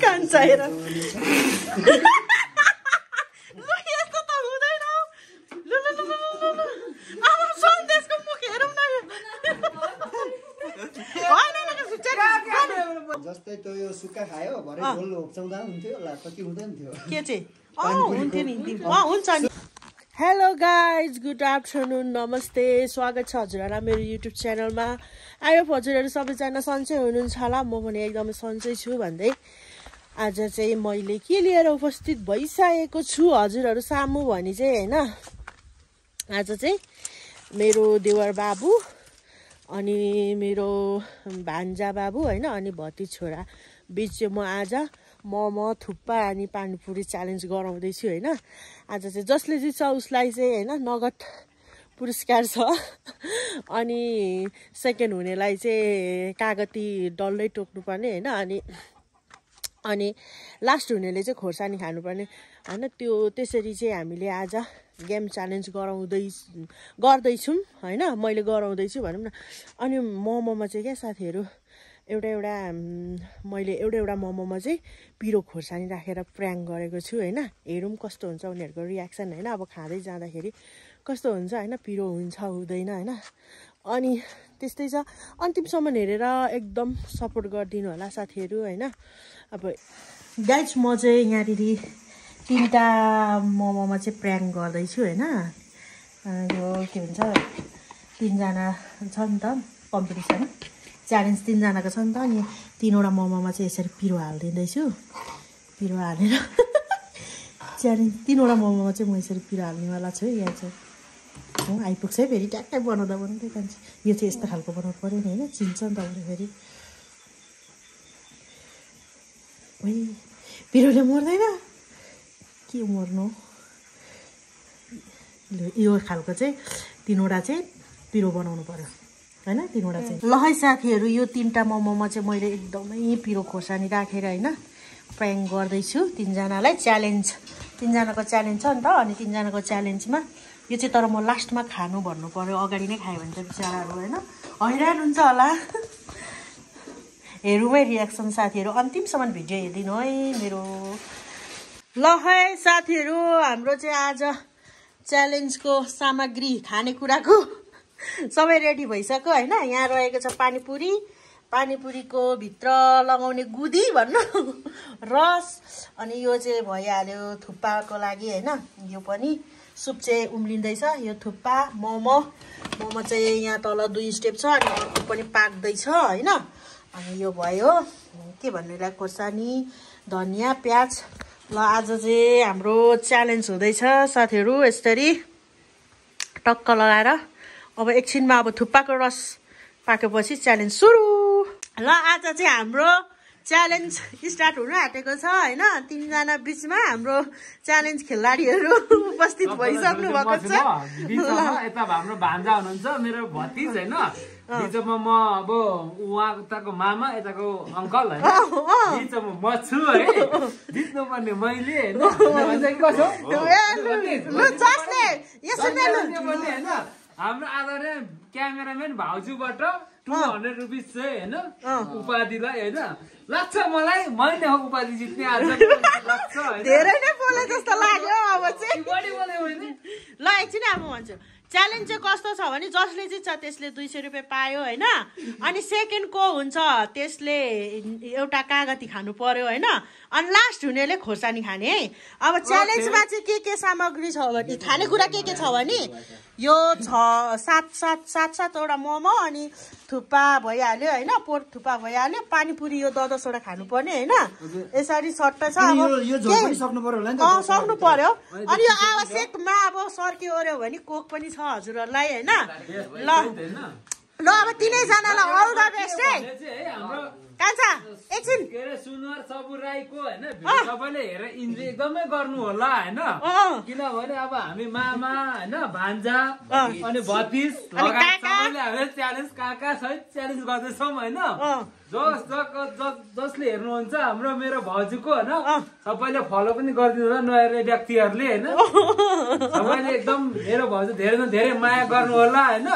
कान्छाएर लु यस्तो त हुँदैन लु लु लु लु लु अब सन्देशको मुख हेरौँ न जस्तै त्यो यो सुक्खा खायो भरे झोल होप्चाउँदा हुन्थ्यो होला कति हुँदैन थियो के चाहिँ हुन्थ्यो नि हुन्छ नि। हेलो गाइज गुड आफ्टरनुन नमस्ते स्वागत छ हजुरहरूलाई मेरो युट्युब च्यानलमा। आई होप हजुरहरू सबैजना सन्चै हुनुहुन्छ होला, म पनि एकदमै सन्चै छु भन्दै आज चाहिँ मैले के लिएर उपस्थित भइसकेको छु हजुरहरू सामु भने चाहिँ होइन, आज चाहिँ मेरो देवर बाबु अनि मेरो भान्जा बाबु होइन अनि भति छोरा बिच चाहिँ म आज मोमो थुक्पा अनि पानीपुरी च्यालेन्ज गराउँदैछु होइन। आज चाहिँ जसले जित्छ उसलाई चाहिँ होइन नगद पुरस्कार छ अनि सेकेन्ड हुनेलाई चाहिँ कागती डल्लै टोक्नुपर्ने होइन अनि लास्ट हुनेले चाहिँ खोर्सानी खानुपर्ने होइन। त्यो त्यसरी चाहिँ हामीले आज गेम च्यालेन्ज गर्दैछौँ होइन, मैले गराउँदैछु भनौँ न। अनि मोमोमा चाहिँ क्या साथीहरू मैले एउटा मोमोमा चाहिँ पिरो खोर्सानी राखेर प्र्याङ्क गरेको छु होइन। हेरौँ कस्तो हुन्छ उनीहरूको रियाक्सन होइन, अब खाँदै जाँदाखेरि कस्तो हुन्छ होइन, पिरो हुन्छ हुँदैन होइन। अनि त्यस्तै छ, अन्तिमसम्म हेरेर एकदम सपोर्ट गरिदिनु होला साथीहरू होइन। अब गाइज म चाहिँ यहाँनिर 3टा मोमोमा चाहिँ प्र्याङ्क गर्दैछु होइन। यो के भन्छ 3जना छ नि त कम्पिटिसन च्यालेन्ज 3जनाको छ नि त, अनि 3वटा मोमोमा चाहिँ यसरी पिरो हालिदिँदैछु। पिरो हालेर च्यालेन्ज 3वटा मोमोमा चाहिँ म यसरी पिरो हाल्नेवाला छु। यहाँ चाहिँ आइपुग्छ है फेरि ट्याक्कै बनाउँदा कान्छ। यो चाहिँ यस्तो खालको बनाउनु पऱ्यो नि होइन, चिन्छ नि त फेरि। ओइ पिरोले मर्दैन के मर्नु, यो खालको चाहिँ 3वटा चाहिँ पिरो बनाउनु पर्यो होइन। 3वटा चाहिँ ल है साथीहरू, यो 3टा मोमोमा चाहिँ मैले एकदमै पिरो खोर्सानी राखेर होइन प्र्याङ्क गर्दैछु 3जनालाई। च्यालेन्ज 3जनाको च्यालेन्ज छ नि त, अनि 3जनाको च्यालेन्जमा यो चाहिँ तर म लास्टमा खानु भन्नु पर्यो, अगाडि नै खायो भने त बिचराहरू होइन हैरान हुन्छ होला। हेरौँ है रियाक्सन साथीहरू, अन्तिमसम्म भिडियो हेरिदिनु है मेरो। ल है साथीहरू, हाम्रो चाहिँ आज च्यालेन्जको सामग्री खानेकुराको सबै रेडी भइसक्यो होइन। यहाँ रहेको छ पानीपुरीको भित्र लगाउने गुदी भन्नु रस, अनि यो चाहिँ भइहाल्यो थुक्पाको लागि होइन। यो पनि सुप चाहिँ उम्लिँदैछ, यो थुक्पा मोमो चाहिँ यहाँ तल 2 स्टेप छ अनि अर्को पनि पाक्दैछ होइन। अनि यो भयो के भन्नुलाई खोर्सानी धनियाँ प्याज। ल आज चाहिँ हाम्रो च्यालेन्ज हुँदैछ साथीहरू यसरी टक्क लगाएर। अब एकछिनमा अब थुक्पाको रस पाकेपछि च्यालेन्ज सुरु। ल आज चाहिँ हाम्रो च्यालेन्ज स्टार्ट हुन आँटेको छ होइन। 3जना बिचमा हाम्रो च्यालेन्ज खेलाडीहरू उपस्थित भइसक्नु भएको छ। यता हाम्रो भान्जा हुनुहुन्छ मेरो भतिज होइन, बिचमा म अब उहाँको मामा यताको अङ्कल होइन, बिचमा म छु है, जित्नुपर्ने मैले होइन। हाम्रो आदरणीय क्यामेराम्यान भाउजूबाट 200 रुपिस चाहिँ होइन उपाधिलाई होइन लाग्छ मलाई, मैले हो उपाधि जित्ने आज लाग्छ। धेरै नै बोले जस्तो लाग्यो अब चाहिँ बढी बोले मैले। ल एकछिन अब भन्छु च्यालेन्ज चाहिँ कस्तो छ भने जसले जित्छ त्यसले 200 रुपियाँ पायो होइन। अनि सेकेन्ड को हुन्छ त्यसले एउटा कागती खानु पर्यो होइन। अनि लास्ट हुनेले खोर्सानी खाने है। अब च्यालेन्जमा चाहिँ के सामग्री छ भने खानेकुरा के छ भने यो 7-7वटा मोमो अनि थुक्पा भइहाल्यो होइन, पोर थुक्पा भइहाल्यो, पानीपुरी यो 10-10वटा खानुपर्ने होइन। यसरी सट्टा छ अब सक्नु पर्यो। अनि यो आवश्यकमा अब सर्क्यो ओर्यो भने कोक पनि छ हजुरहरूलाई होइन। ल अब 3जनालाई अल द बेस्ट है। कान्छा एकछिन के अरे सुनुवार सबु राईको होइन सबैले हेरेर इन्जोय एकदमै गर्नु होला होइन किनभने अब हामी मामा होइन भान्जा अनि भतिज लगायत सबैले हामीले च्यालेन्ज काका सहित च्यालेन्ज गर्दैछौँ होइन जसले हेर्नुहुन्छ हाम्रो मेरो भाउजूको होइन सबैले फलो पनि गरिदिनु होला नयाँ व्यक्तिहरूले होइन सबैले एकदम मेरो भाउजू धेरै धेरै माया गर्नु होला होइन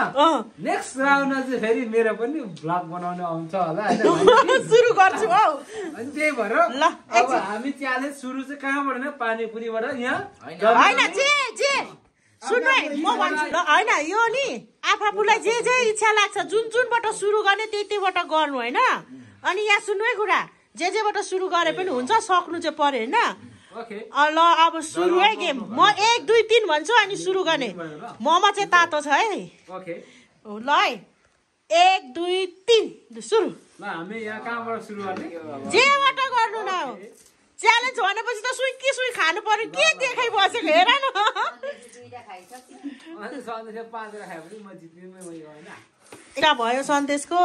नेक्स्ट राउन्डमा चाहिँ फेरि मेरो पनि भ्लग बनाउनु आउँछ होला होइन सुरु गर्छु हौ अनि त्यही भएर अब हामी च्यालेन्ज सुरु चाहिँ कहाँबाट नै पानीपुरीबाट यहाँ हैन जे सुन्नु है म भन्छु ल हैन यो नि आफूलाई जे इच्छा लाग्छ जुनबाट सुरु गर्ने त्यहीबाट गर्नु हैन अनि यहाँ सुन्नु है कुरा जेबाट सुरु गरे पनि हुन्छ सक्नु चाहिँ पर्यो हैन ल अब सुरु है गेम म 1 2 3 भन्छु अनि सुरु गर्ने ममा चाहिँ तातो छ है ल है 1 2 3 सुरु ल हामी यहाँ कहाँबाट सुरु गर्ने जेबाट गर्नु न च्यालेन्ज भनेपछि त सुई खानु पर्यो के देखाइ बसेको हेर न एउटा भयो सन्देशको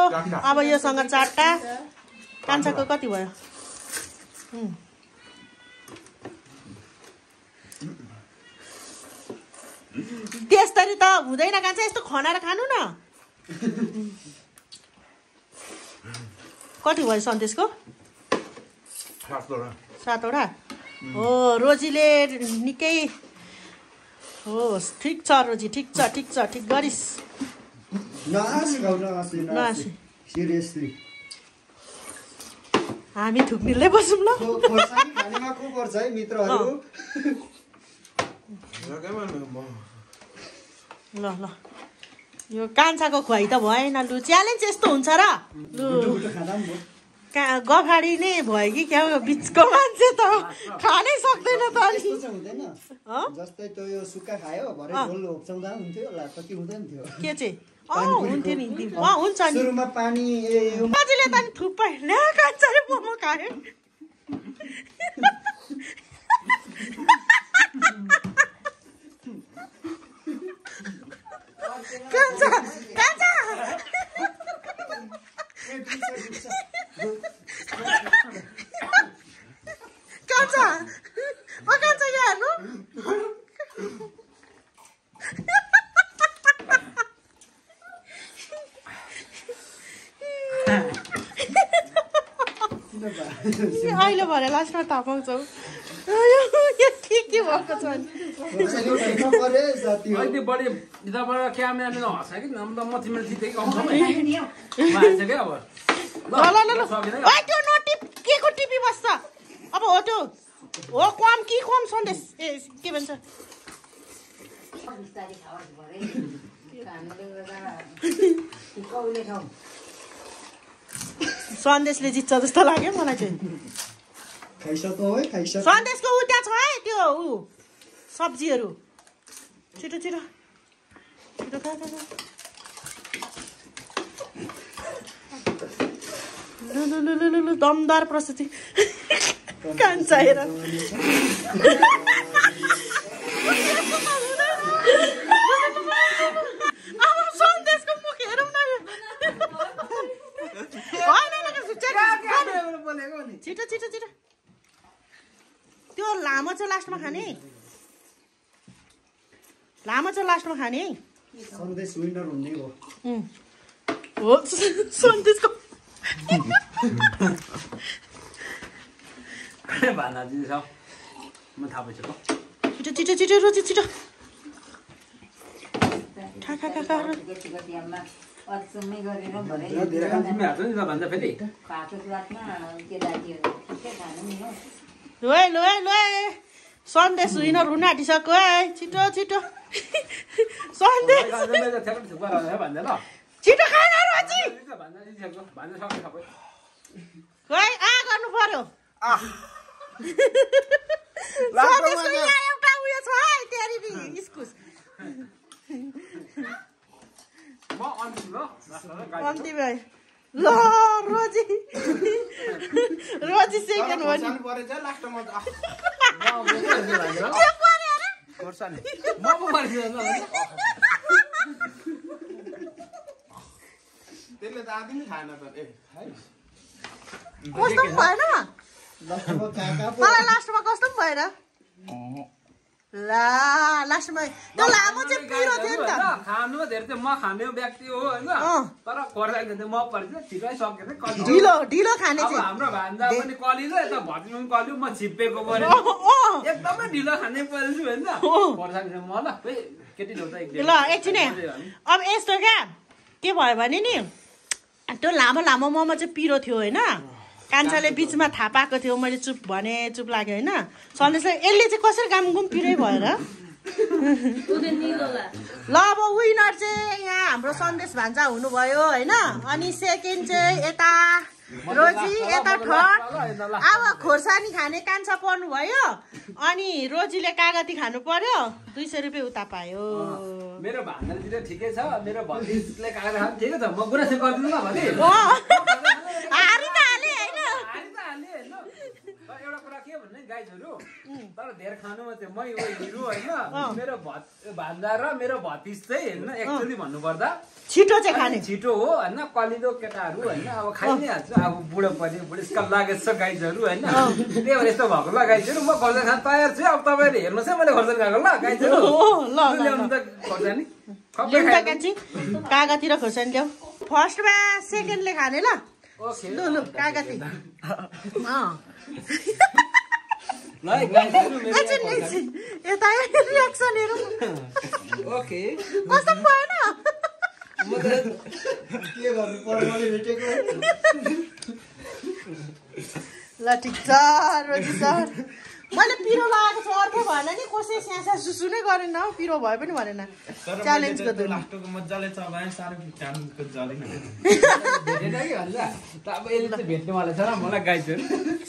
अब योसँग 4टा कान्छाको कति भयो त्यसरी त हुँदैन कान्छा यस्तो खनाएर खानु न कति भयो सन्देशको 7वटा हो रोजीले निकै हो ठिक छ रोजी ठिक गरिस् सिरियसली हामी थुक्मिल्दै बसौँ ल खानेमा को पर्छ है मित्रहरू ल यो कान्छाको खुवाई त भएन लु च्यालेन्ज यस्तो हुन्छ र लु गफाडी नै भयो कि क्या बिचको मान्छे त खानै सक्दैन त अनि हुँदैन जस्तै त्यो यो सुक्खा खायो भरे झोल होप्चाउँदा हुन्थ्यो होला त के हुँदैन थियो के चाहिँ हुन्थ्यो नि हुन्छ नि सुरुमा पानी बाजेले त नि थुप्पै ल्या कान्छाले मोमो खायो कान्छा यहाँ हेर्नु अहिले भरे लास्टमा थाहा पाउँछौ के भएको छ अहिले बढी यताबाट क्यामेराले हँसा कि म तिम्रो जितेको त्यो नटिप के को टिपी बस्छ अब हो त्यो हो कम सन्देश ए के भन्छ सन्देशले जित्छ जस्तो लाग्यो मलाई चाहिँ सन्देशको उ त्यहाँ छ है त्यो उ सब्जीहरू छिटो खा लु दमदार प्रस्तुति कान्छा हेर अब सन्देशको मुख हेरौँ न छिटो त्यो लामो चाहिँ लास्टमा खाने सन्देश विनर हुने हो सन्देशको भान्दा दिन्छ म थाहा पाइसक्यो छिटो रोजी छिटो खा ल सन्देश विनर हुन आँटिसक्यो है छिटो सन्देश छिटो खान रोजी खै गर्नु पर्यो एउटा उयो छ है त्यहाँनिर इस्कुस अन्तिम है ल रोजी सेकेन्ड हो नि त्यसले त आदि नै खाएन त कस्तो पनि भएन मलाई लास्टमा कस्तो पनि भएन ला लास्टमा त्यो लामो चाहिँ पिरो थियो नि त खानु धेरै चाहिँ म खाने व्यक्ति हो हैन तर खोर्सानी चाहिँ म पर्छ छिटै सकेछ ढिलो ढिलो खाने चाहिँ हाम्रो भान्जा पनि कलिलो यता भतिलो पनि कलिलो म छिप्पेको परे एकदमै ढिलो खाने पर्छु हैन खोर्सानी चाहिँ म ल केटी ल्याउँदा ल एकछिन अब यस्तो क्या के भयो भने नि त्यो लामो लामो मोमो चाहिँ पिरो थियो होइन कान्छाले बिचमा थाहा पाएको थियो मैले चुप भने चुप लाग्यो होइन सन्देशलाई यसले चाहिँ कसरी गामगुम पिरै भएर ल अब विनर चाहिँ यहाँ हाम्रो सन्देश भान्जा हुनुभयो होइन अनि सेकेन्ड चाहिँ यता रोजी यता ठट अब खोर्सानी खाने कान्छा पर्नु भयो अनि रोजीले कागती खानु पर्यो 200 रुपियाँ उता पायो मेरो भान्जाले ठिकै छ मेरो भतिजले कागती खानु ठिकै छ म गुनासो गर्दिनु ल भति हारी त हाले होइन एउटा कुरा के भन्ने गाइजहरू तर धेरै खानुमा चाहिँ मै हो हिरो होइन मेरो भान्जा र मेरो भतिज चाहिँ होइन एक्चुअली भन्नुपर्दा छिटो चाहिँ खाने छिटो हो होइन कलिलो केटाहरू होइन अब खाइ नै हाल्छ अब बुढो पनि बुढेसकाल लागेको छ गाइजहरू होइन त्यही भएर यस्तो भएको ल गाइजहरू म खोर्सानी खान तयार छु अब तपाईँहरूले हेर्नुहोस् है मैले खोर्सानी खाएको ल गाइजहरू ल्याउनु त खोर्सानी कागती र खोर्सानी ल्याऊ फर्स्टमा सेकेन्डले खाने ल लु कागती यता रियाक्सन हेरौँ ओके कस्तो भएन के गर्नु पर्यो भेटेको ल ठिक छ रोजी सर मैले पिरो लगाएको छु अर्को भएन नि कसै स्यासा सुसु नै गरेन हौ पिरो भए पनि भनेन च्यालेन्जको दुई लास्टको मजाले चबाए साह्रो चामको जलेन भेटेन कि भन्छ त अब यसले चाहिँ भेट्नेवाला छ र मलाई गाइजहरू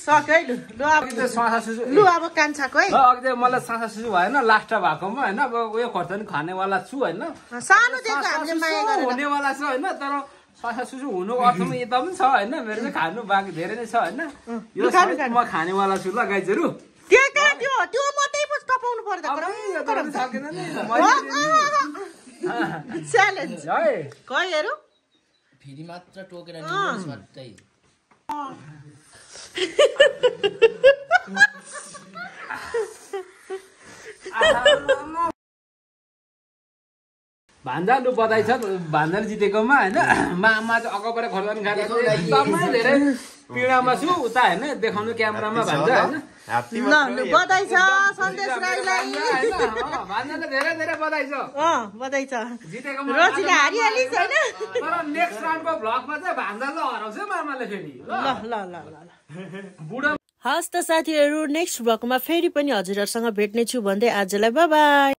सक्यो है लु अब सासा सुसु लु अब कान्छाको है अघि चाहिँ मलाई सासा सुसु भएन लास्ट भएकोमा होइन अब उयो खोर्सानी खानेवाला छु होइन सानो दिएको हामीले माया गरेर हुनेवाला छ होइन तर सासा सुसु हुनुको अर्थमा यता पनि छ होइन मेरो चाहिँ खानु बाँकी धेरै नै छ होइन यो म खानेवाला छु ल गाइजहरू त्यो मात्रै पो टपाउनु पर्छ च्यालेन्ज खै हेरौँ फेरि मात्र टोकेर निकाल्छ सट्टै भान्जा लु बधाई छ भान्जाले जितेकोमा होइन मामा चाहिँ अगाबाट खोर्सानी खाएर एकदमै धेरै पीडामा छु उता होइन देखाउनु क्यामेरामा भान्जा होइन बधाई छ सन्देश राईलाई भान्जाले धेरै धेरै बधाई छ बधाई छ जितेकोमा रोजीले हारिहालिस् होइन तर नेक्स्ट राउन्डको भ्लगमा चाहिँ भान्जाले हराउँछ मामाले फेरि ल ल ल ल बुढो हस् त साथीहरू नेक्स्ट भ्लगमा फेरि पनि हजुरहरूसँग भेट्ने छु भन्दै आजलाई बाई बाई।